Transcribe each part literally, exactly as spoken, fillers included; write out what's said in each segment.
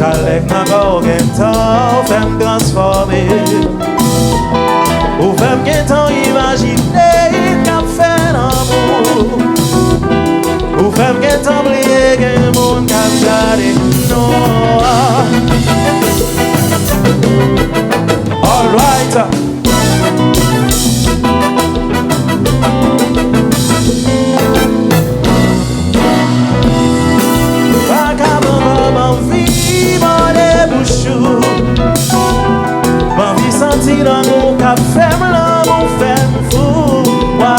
Alèk nan kò w gentan, ou fè m transfòme. Ou fè m gentan imajine n ap fè lanmou. Ou fè m gentan bliye gen moun k ap gade nou. Alright. Vagabon, kòman m anvi mòde bouch ou. M anvi santi lanmou k ap fè m lanmou, fè m fou. Wa,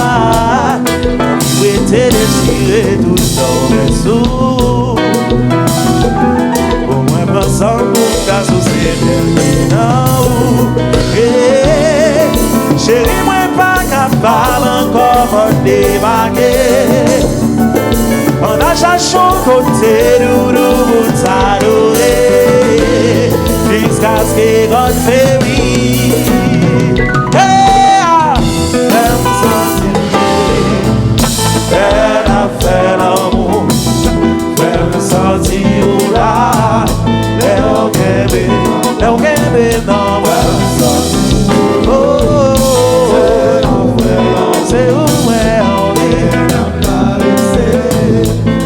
m anvi rete dechire tout sa w gen sou. Pou mwen pran san m pou m ka souse bèlte nan ou. Hey, cheri, mwen pa kapab ankò, fò n debake. Ann al chache yon kote doudou pou n adore, jiskaske God fè wi. Hey, ah, fè m santi m byen, fè n ap fè lanmou, fè m santi ou la. Lè w kenbe, lè w kenbe nan bra m, oh, oh, oh, oh, se ou mwen anvi.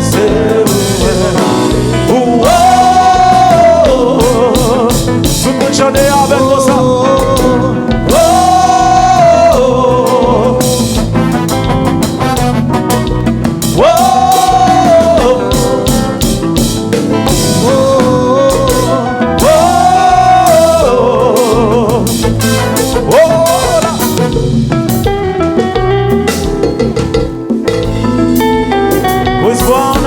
Se ou mwen anvi. Oh, oh, oh, oh. Tout moun chante avèk nou sa. Oh, oh, oh, oh. Chris Brown.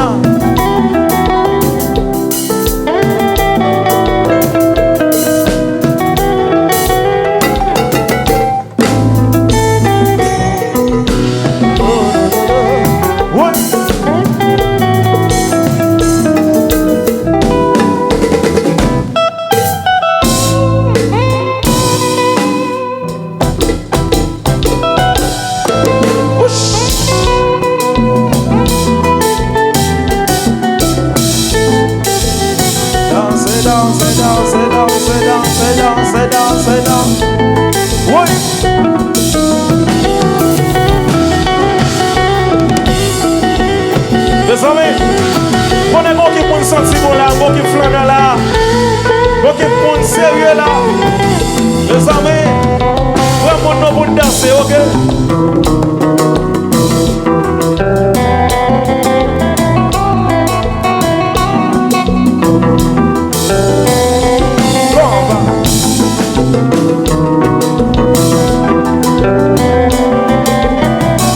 Danse, danse, danse, danse, danse, danse, danse, danse. Woy! Mezanmi, konnen gon ekip moun santi bon la, gon ekip flannè la, gon ekip moun serye la. Mezanmi, pran moun nou pou n danse, oke?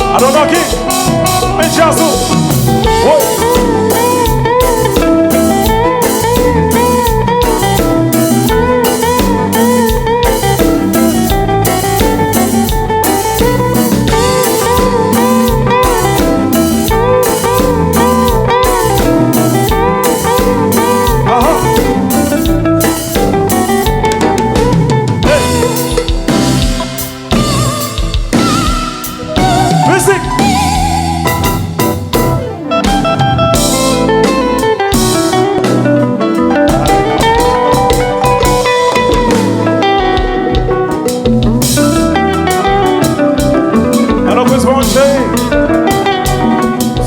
I don't know, King. Men djaz ou. Woy. Mizik! Alò, Chris Brown, cheri.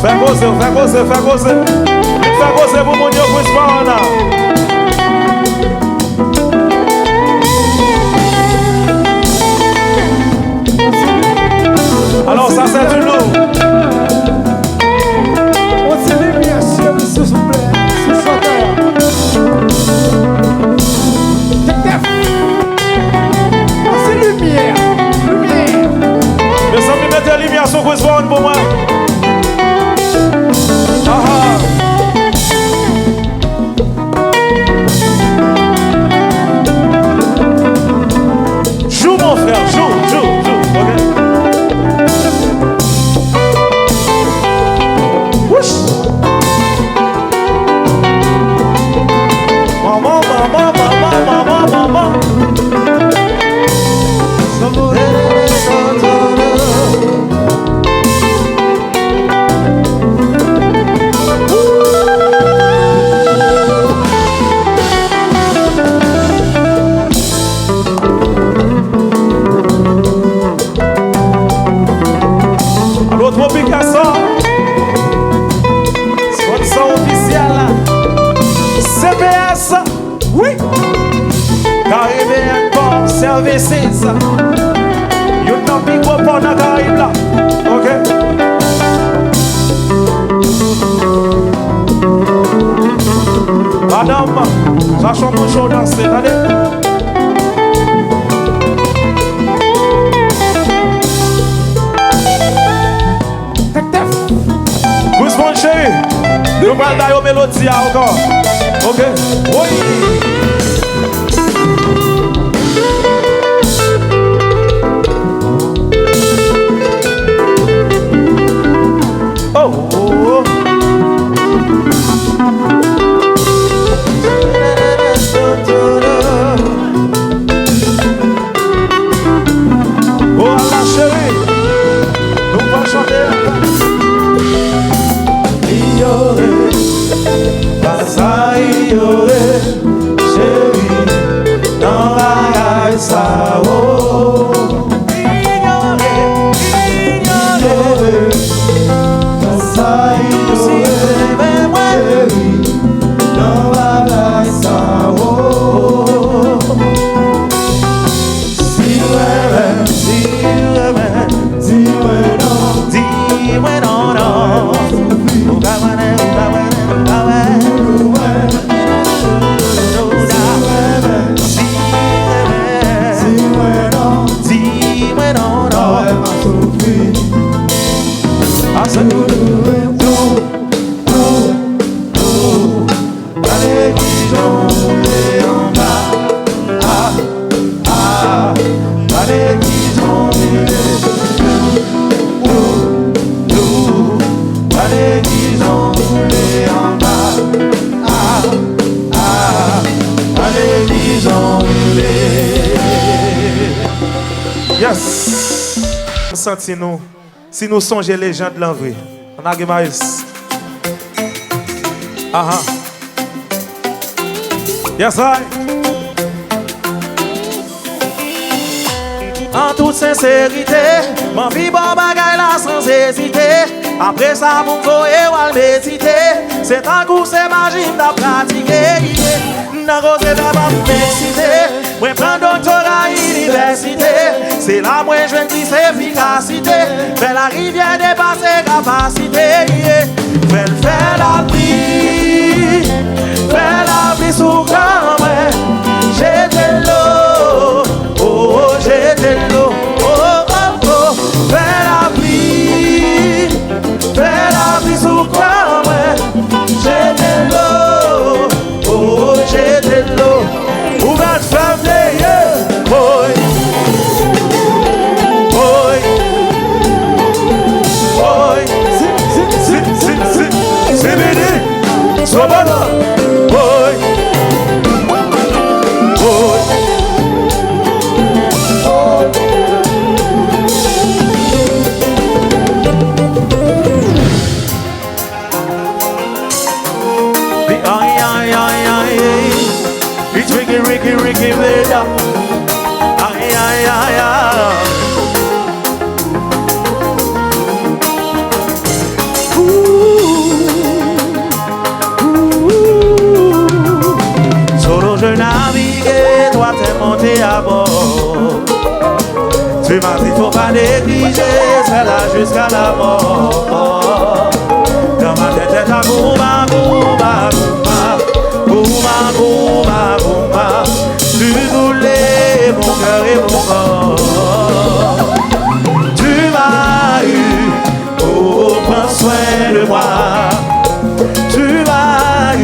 Fè koze, fè koze, fè koze. Fè koze pou moun yo, Chris Brown. Alò, sa se di nou. On ti limyè, silvouplè, sou chantè a. Tèf, tèf. On ti limyè, limyè. Mezanmi, mete limyè sou Chris Brown pou mwen. Aha. Jou, mon frè, jou, jou, jou, oke? Vensez. Youn nan pi gwo pò nan Karayib la. Ok. Madanm, sa se yon moun cho danse, tande. Tèf, tèf. Chris Brown cheri, nou pral ba yo melodi a ankò. Ok. Woy. Oh, oh, oh. Oh, ala cheri, nou pral chante. Inyore, pa sa inyore, cheri, nan bagay sa, oh. Inyore, inyore, pa sa inyore, cheri, nan bagay sa, oh. Si w renmen, si w renmen, di mwen non, di mwen non, non. Ou ka wè, ou ka wè, ou ka wè. Si w renmen, si w renmen, di mwen non, non. Ase. Gade kijan w boule anba. Ah, ah. Gade kijan w boule. Ou, ou. Gade kijan w boule anba. Ah, ah. Gade kijan w boule. Yes. M santi nou. Si nou sonje lejand lan vre. Ann lage Maes. Aha. Yes, I. An tout senserite, m anvi ba w bagay la san ezite. Apre sa, pou m voye w al medite. Se tankou se maji m t ap pratike. Nan koze vèb ap eksite, mwen pran doktora inivèsite. Se la mwen jwenn plis efikasite. Fè larivyè depase kapasite, yeah. Fè l fè lapli, fè lapli sou kò mwen. Jete dlo, oh, oh, jete dlo, oh, oh, oh. Fè lapli, fè lapli sou kò mwen. Jete dlo, oh, jete dlo. Ou mèt fè m deye. Woy. Woy. Woy. Si, si, si, si, si. Si, si, si. Sobolo. Woy. Woy. Ay, ay, ay, ay, ay. It's Ricky, Ricky, Ricky Veda. Ay, ay, ay, ay. Ooh, ooh. Solo je navigue, toi t'es monté à bord. Tu m'as dit, faut pas négliger, c'est là jusqu'à la mort. Dans ma tête, c'est ta gouma, gouma, gouma, gouma, gouma, gouma. Tu voulais mon cœur et mon corps. Tu m'as eu, oh, prends soin de moi. Tu m'as eu,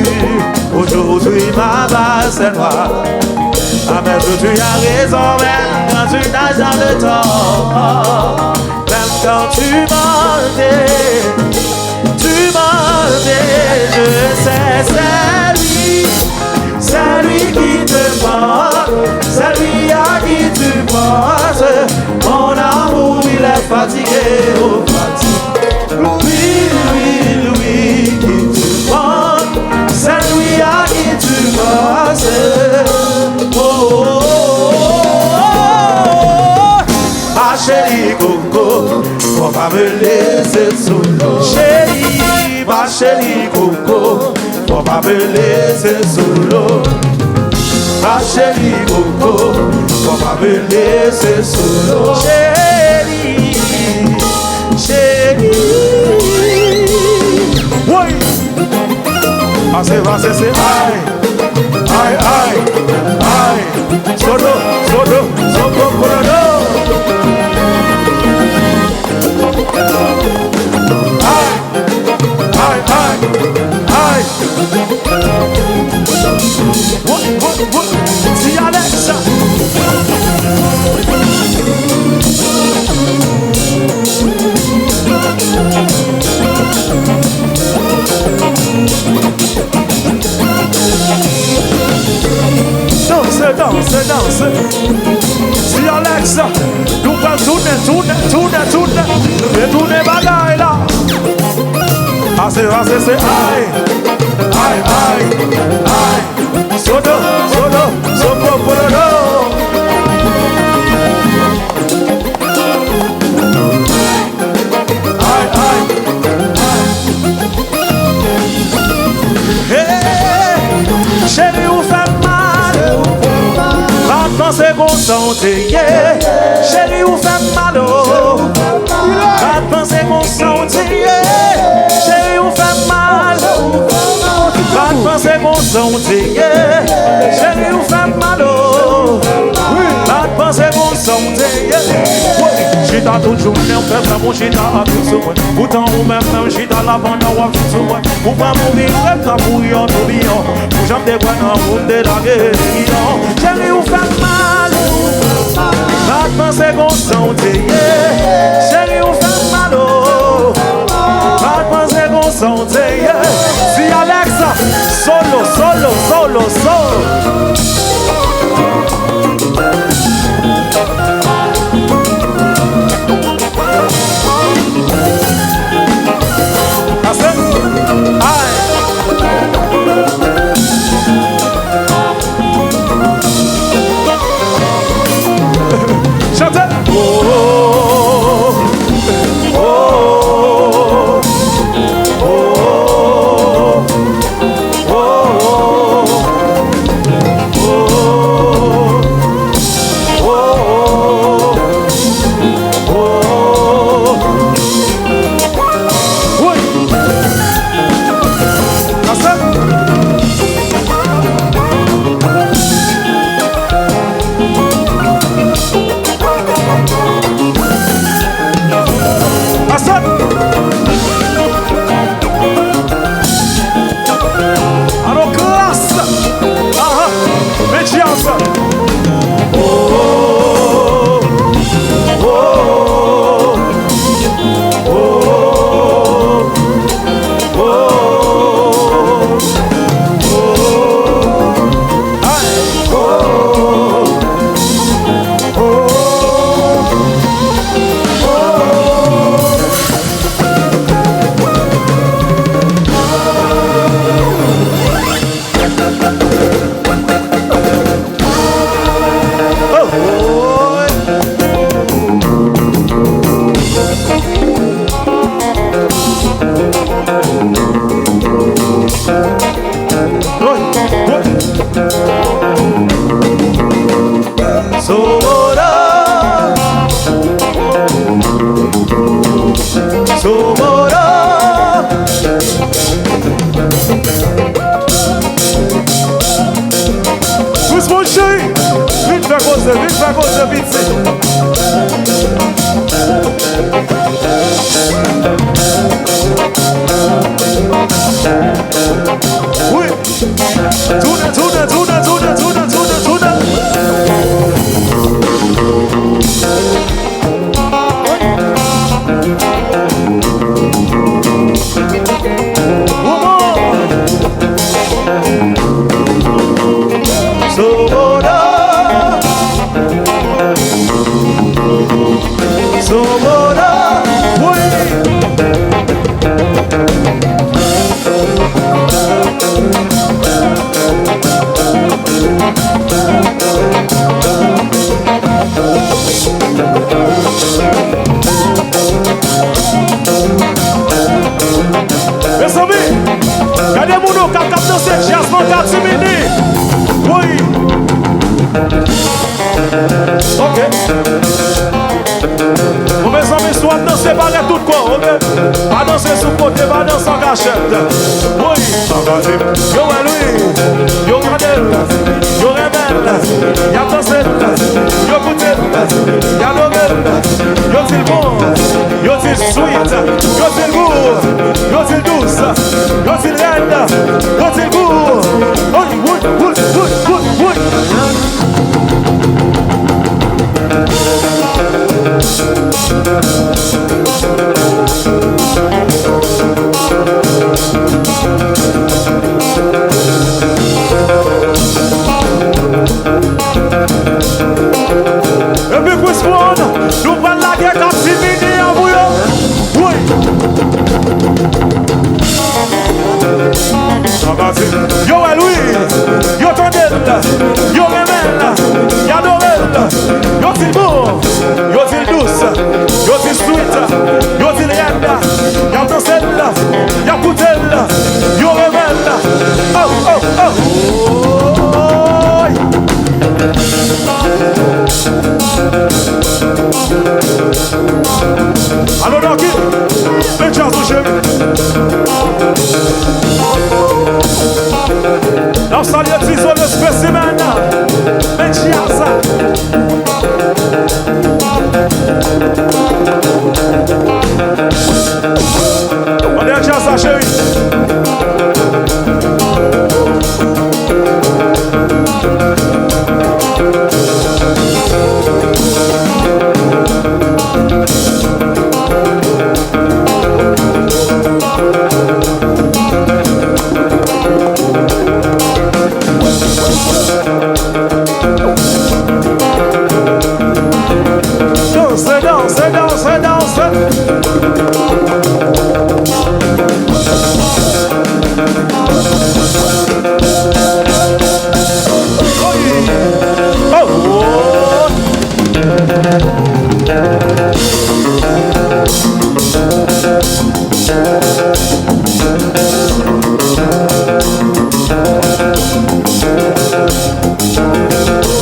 aujourd'hui ma base est noire. Ah, mais tu as raison, même quand tu nages dans le tort, même quand tu mentais, tu mentais, je sais, c'est lui, c'est lui qui te porte, c'est lui à qui tu penses. Mon amour, il est fatigué, oh, fatigué. Lui, lui, lui qui te porte, c'est lui à qui tu penses. Oh, oh, oh, oh, oh. Ma chérie coco, faut pas me laisser solo. Chérie, ma chérie coco, faut pas me laisser solo. Ma chérie coco, Fò pa vle se solo. Cheri, cheri. Woy! Pase, pase, se ay, ay, ay, ay. Sodo, sodo, sodo, kolodo. Ay, ay, ay, ay. What, what, what? Ti Alex. Danse, danse, danse. Ti Alex, nou pral tounen, tounen, tounen, tounen. Retounen bagay la. Ase, ase, se ay, ay, ay, ay. Sodo, sodo, sodo, polodo. Ay, ay, ay. Hey, cheri, ou fè m mal. Pa t panse gon sa w te ye. Cheri, ou fè m mal, oh. Pa t panse gon sa w te ye. Cheri, ou fè m mal. Pa t panse gon sa w te ye. Cheri, ou fè m mal, oh. Pa t panse gon sa w te ye. Chita tout jounen, w fè flanm ou chita ap vin sou mwen. Poutan ou menm, menm chita la pandan w ap vin sou mwen. Ou pa mouri, rèv la pou yon toubiyon. Pou jan m te kwè nan ou, m te lage yon. Cheri, ou fè m mal. Pa t panse gon sa w te ye. Cheri, ou fè m mal, oh. Pa t panse gon sa w te ye. Ti Alex, solo, solo, solo, solo. Ase. Ay. Chante. Oh, oh, oh, oh. Alo, klas! Aha! Met jazz! Oh, oh, oh, oh, oh, oh, oh. Soboda. Soboda. Chris Monchi, vin fè koze, vin fè koze, piti. Wi. Tounen, tounen, tounen. Soboda. Soboda. Wi. Mezanmi, gade moun yo k ap, k ap danse djaz nan katimini. Wi. Ok. Bon, mezanmi, si w ap danse, parèt tout kò w, ok? Pa danse sou kote, pa danse an kachèt. Wi. Yo wè l, wi. Yo gade l. Yo renmen l. Y ap danse l. Yo koute l. Y adore l. Yo di l bon. Yo di l sweet. Yo di l gou. Yo di l dous. Yo di l rèd. Yo di l gou. Woy, woy, woy, woy, woy, woy. Epi Chris Brown, nou pral lage kat simini an pou yo. Wi. Yo wè l, wi. Yo tande l. Yo renmen l. Y adore l. Yo di l bon. Yo di l dous. Yo di l sweet. Yo di l rèd. Y ap danse l. Y ap koute l. Yo renmen l. Oh, oh, oh. Woy. Alo, Dòki, men djaz ou, cheri. N ap salye Tizo le spécimen. Men djaz. Mande djaz la, cheri. Danse, danse, danse, danse.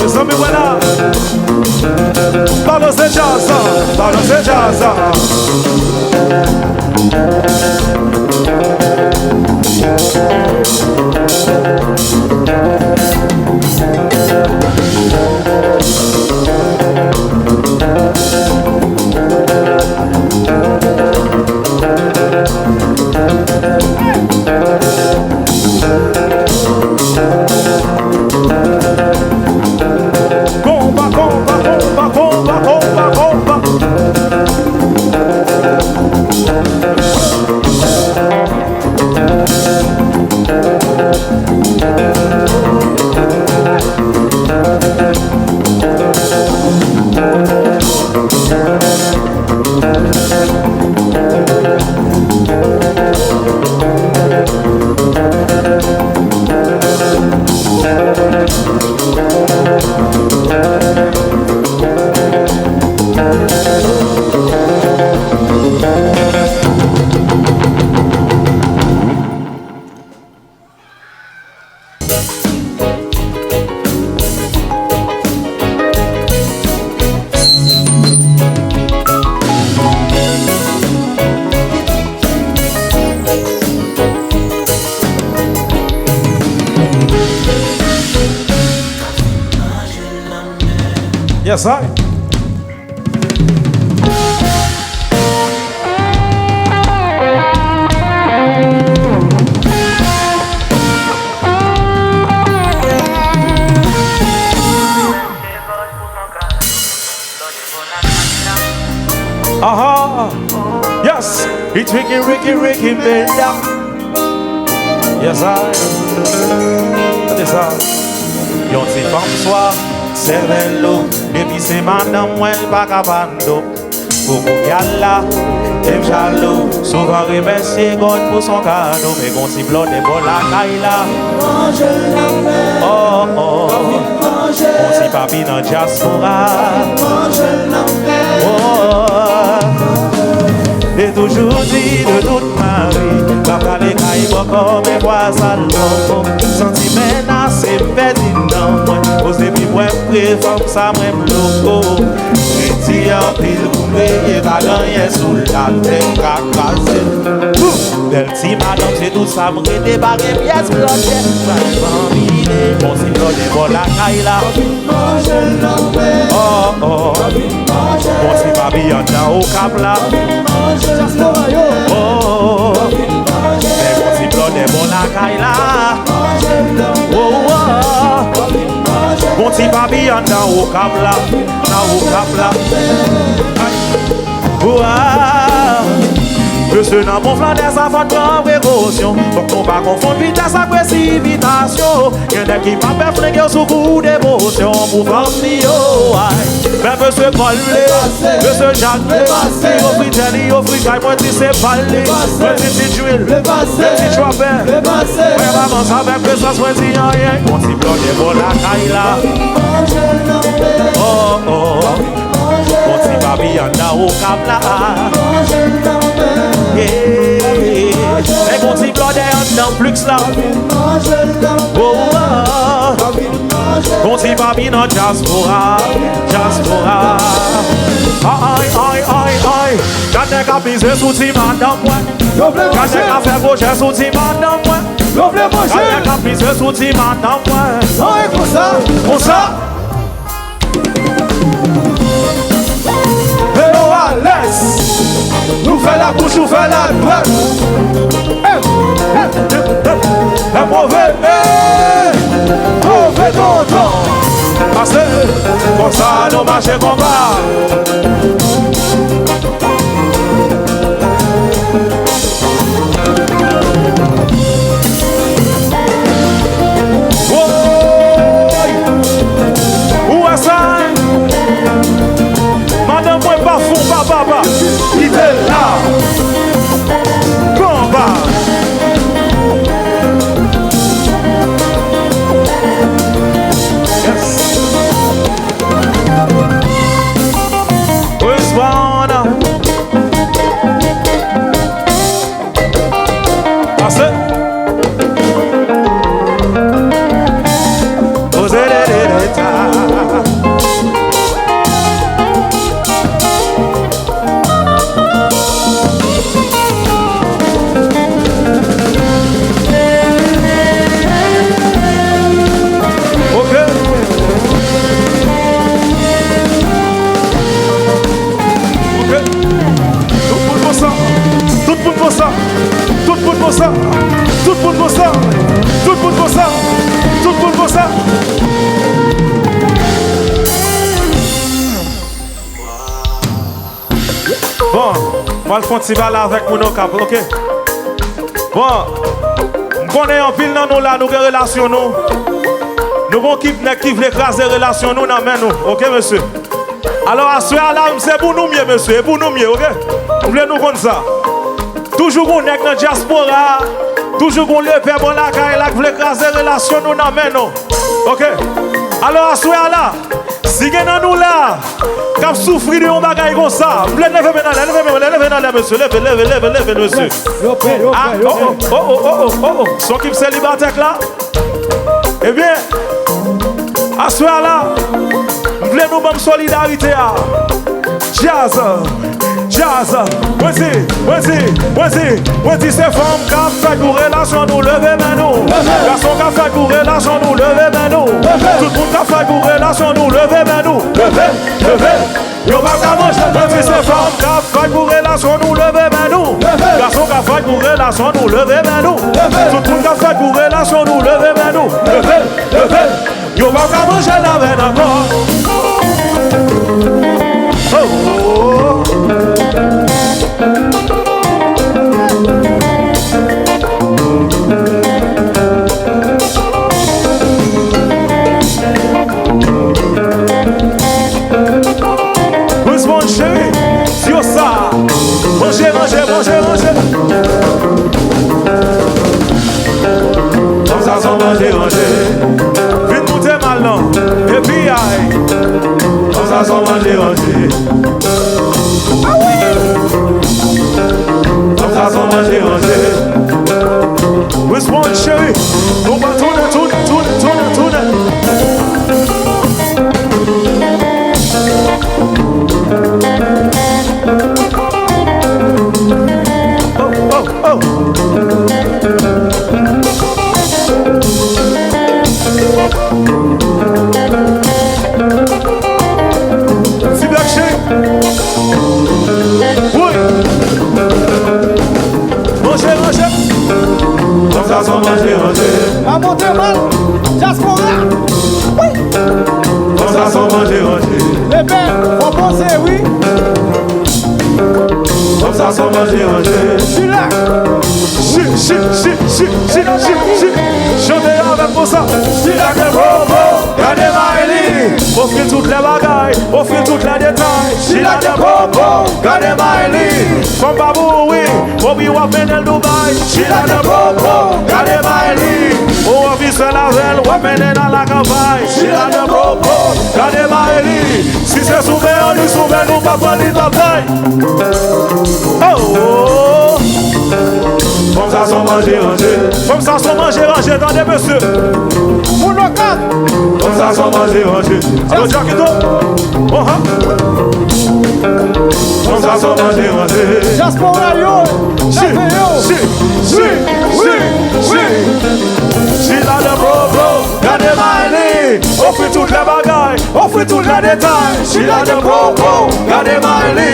Mezanmi, vwala. Balanse djaz, balanse djaz. Konpa, konpa, konpa, konpa, konpa, konpa. Yes, I. Aha. Yes. It's Ricky, Ricky, Ricky Benda. Yes, I. Tande sa. Yon ti fanm swa sèvèl lou, depi se madanm mwen, l pa ka pa n do. Pou kounye a la, te m jalou. Souvan remèsye God pou son kado, men gon ti blòdè bò lakay la. Oh, oh. Gon ti papi nan dyaspora. Oh, oh. Te toujou di de tout ma vi, pa prale kay bòkò, men vwa sa l bòkò. Santi menase m pèdi nan mwen. Poze pi pre, pre fanm sa mwen m loko. Redi anpil pou m veye, pa gen anyen sou latè k ka kraze l. Bèl ti madanm, se tout sa m rete, pa gen pyès blòdè. Pral konbine, bon ti blòdè bò lakay la. Oh, oh. Bon ti papi anndan Okap la. Oh, oh. Men bon ti blòdè bò lakay la. Oh, oh. Bon ti papi anndan Okap la. Nan Okap la. Ay. Mesye nan bon flannè sa fò n pran prekosyon. Fòk nou pa konfonn vitès ak presipitasyon. Gen nèg ki pa pè flinge yo sou kou devosyon pou fanm li yo. Ay. Men mesye Pòl vle, mesye Jak vle, li ofri tè, li ofri kay, mwen di se pa l li. Mwen di ti Jwil, mwen di Chwapè. Mwen pa konsa avèk prezans, mwen di anyen. Bon ti blòdè bò lakay la. Oh, oh. Bon ti papi anndan Okap la. Yeah. Men bon ti blòdè anndan Flix la. Oh, oh. Bon ti papi nan dyaspora, dyaspora. Ay, ay, ay, ay. Gad nèg ap mize sou ti madanm mwen. Gad nèg ap fè pwojè sou ti madanm mwen. Gad nèg ap mize sou ti madanm mwen. Ay, konsa, konsa. Hello, Alex. Nou fè la gouch, nou fè la dwèt. Hey, hey, hey, hey. Move, hey. Move tonton. Pase, konsa nou mache konpa. Woy! Ou wè sa, en? Madanm mwen pa fon, pa, pa, pa. Kite la. Konba. Yes. Respond. Pase. Poze de, de, de, ta. Ok. Ok. Tout moun konsa. Tout moun konsa. Tout moun konsa. Tout moun konsa. Tout moun konsa. Tout moun konsa. Bon, mwen al fè yon ti pale avèk moun Okap, ok? Bon, m konnen anpil nan nou la, nou gen relasyon nou. Nou gon kip nèg ki vle kraze relasyon nou nan men nou, ok, mesye? Alò, aswè a la, se pou nou m ye, mesye, e pou nou m ye, ok? M vle nou konn sa. Toujou gon nèg nan dyaspora, toujou gon lepè bò lakay la k vle kraze relasyon nou nan men nou, ok? Alò, aswè a la, si gen nan nou la k ap soufri de yon bagay konsa, m vle leve men anlè, leve men anlè, leve men anlè, mesye, leve, leve, leve, leve, mesye. Yo pè, yo pè, yo pè. Ah, oh, oh, oh, oh, oh, oh, oh. Se yon kip selibatè k la? Ebyen, aswè a la, m vle nou ban m solidarite a. Djaz, djaz. Mwen di, mwen di, mwen di, mwen di se fanm k ap fèt pou relasyon nou, leve men nou. Gason k ap fèt pou relasyon nou, leve men nou. Tout moun k ap fèt pou relasyon nou, leve men nou. Leve, leve. Yo pa ka manje. Mwen di se fanm k ap fèt pou relasyon nou, leve men nou. Gason k ap fèt pou relasyon nou, leve men nou. Tout moun k ap fèt pou relasyon nou, leve men nou. Leve, leve. Yo pa ka manje nan venn ankò. Oh, oh, oh. Respond, cheri, di yo sa. Manje, manje, manje, manje. Fanm sa se yon manje, manje. Vin moute mal non. Epi ay. Fanm sa se yon manje, manje. Ah wi. Fanm sa se yon manje, manje. Respond, cheri. Nou pa tounen, tounen, tounen, tounen, tounen. Dyaspora. Wi. Fanm sa se yon manje ranje. Lepè, fò poze, wi. Fanm sa se yon manje ranje. Chila. Chi, chi, chi, chi, chi, chi, chi. Chante avè m konsa. Chila de bobo, gade Mayli. Ofri tout lè bagay, ofri tout lè detay. Chila de bobo, gade Mayli. Fanm pa bouri, obi w ap mennen l Dubai. Chila de bobo, gade Mayli. Ou anvi sèl avè l, w ap mennen l al lakanpay. Chila de bobo, gade Mayli. Si se sou men an, li sou men nou, pa pran li, pa bay. Oh, oh. Fanm sa se yon manje ranje. Fanm sa se yon manje ranje, tande mesye. Moun lokal. Fanm sa se yon manje ranje. Alo, Jackito. Oh, ha. Fanm sa se yon manje ranje. Dyaspora yo, leve yo. Chi, chi, chi, chi. Chila de bobo, gade Mayli. Ofri tout lè bagay, ofri tout lè detay. Chila de bobo, gade Mayli.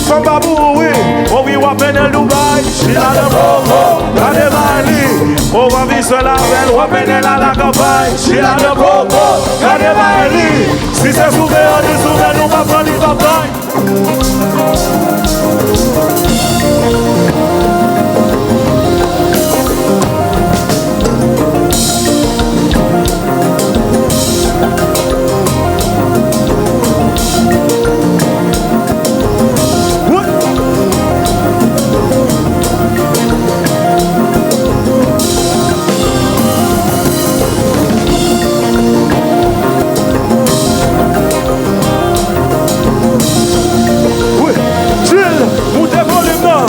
Fanm pa bouri, obi w ap mennen l Dubai. Chila de bobo, gade Mayli. Ou anvi sèl avè l, w ap mennen l al lakanpay. Chila de bobo, gade Mayli. Si se sou men an, li sou men nou, pa pran li, pa bay. Wi, Jil, moute volim nan.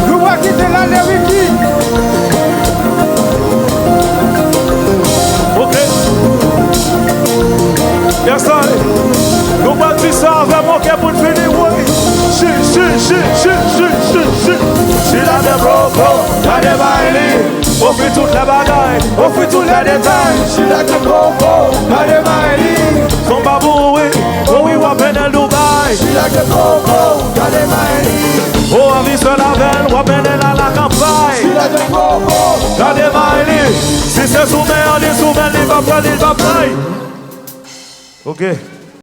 Nou va kite l ale, Ricky. Ok. Yes I. Nou pral di sa avè m, ok, pou n fini, wi. Chi, chi, chi, chi, chi, chi, chi. Chila de bobo, gade Mayli. Ofri tout lè bagay, ofri tout lè detay. Chila de bobo, gade Mayli. Fanm pa bouri, bouri w ap mennen l Dubai. Chila de bobo, gade Mayli. Ou anvi sèl avè l, w ap mennen l al lakanpay. Chila de bobo, gade Mayli. Si se sou men an, li sou men, li pa pran, li pa bay. Ok.